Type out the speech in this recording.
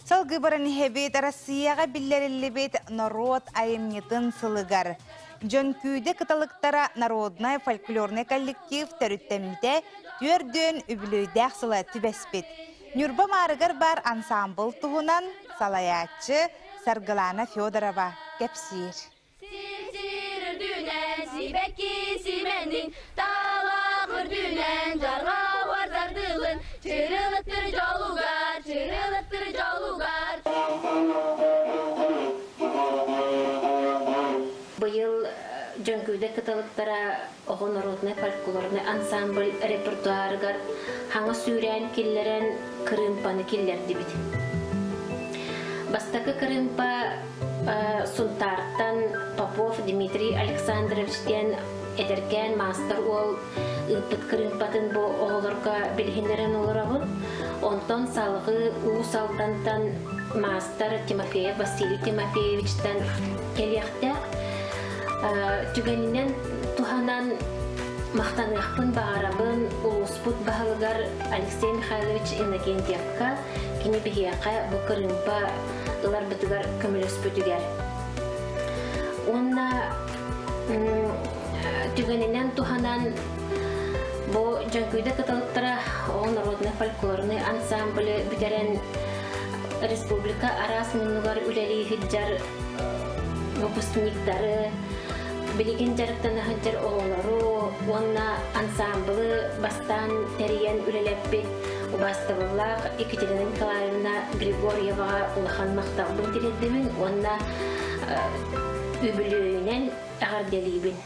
Салгыы баран иһэбит Россияҕа биллэриллибит норуот айымньытын сылыгар. Дьөҥкүүдэ кыталыктара народнай фольклорнай коллектив төрүттэммитэ түөрдүөн үбүлүөйдээх сыла түбэспит. Ньурба Маарыгар баар ансаамбыл туһунан салайааччы Саргылана Федорова кэпсиир. Сир-сир үрдүнэн сибэкки симэнин, талах үрдүнэн дьарҕа уордардылын, чырылыттыр дьолугар, чырылыттыр дьолугар. Быйыл Дьөҥкүүдэ кыталыктара оҕо народнай фольклорнай ансамбль репертуарыгар хаҥа сүүрээн киллэрэн кырыымпаны киллэрдибит. Бастакы кырыымпа Сунтаартан Попов Дмитрий Александрович диэн эдэркээн маастар уол ыыппыт кырыымпатын бу оҕолорго билиһиннэрэн олоробун. Онтон салгыы Уус Алдантан маастар Тимофеев Василий Тимофеевичтан кэлиэхтээх. Түгэнинэн туһанан махтаныахпын баҕарабын улууспут баһылыгар Алексей Михайлович Иннокентьевка, кини биһиэхэ бу кырыымпа ыларбытыгар көмөлөспүтүгэр. Уонна түгэнинэн туһанан бу Дьөҥкүүдэ кыталыктара оҕо народнай фольклорнай ансамблы бүтэрэн республика араас муннугар үлэлии сылдьар выпускниктары, билигин дьарыктана сылдьар оҕолору уонна ансамблы бастаан тэрийэн үлэлэппит убаастабыллаах Екатерина Николаевна Григорьеваҕа улахан махталбын тириэрдэбин уонна үбүлүөйүнэн эҕэрдэлиибин.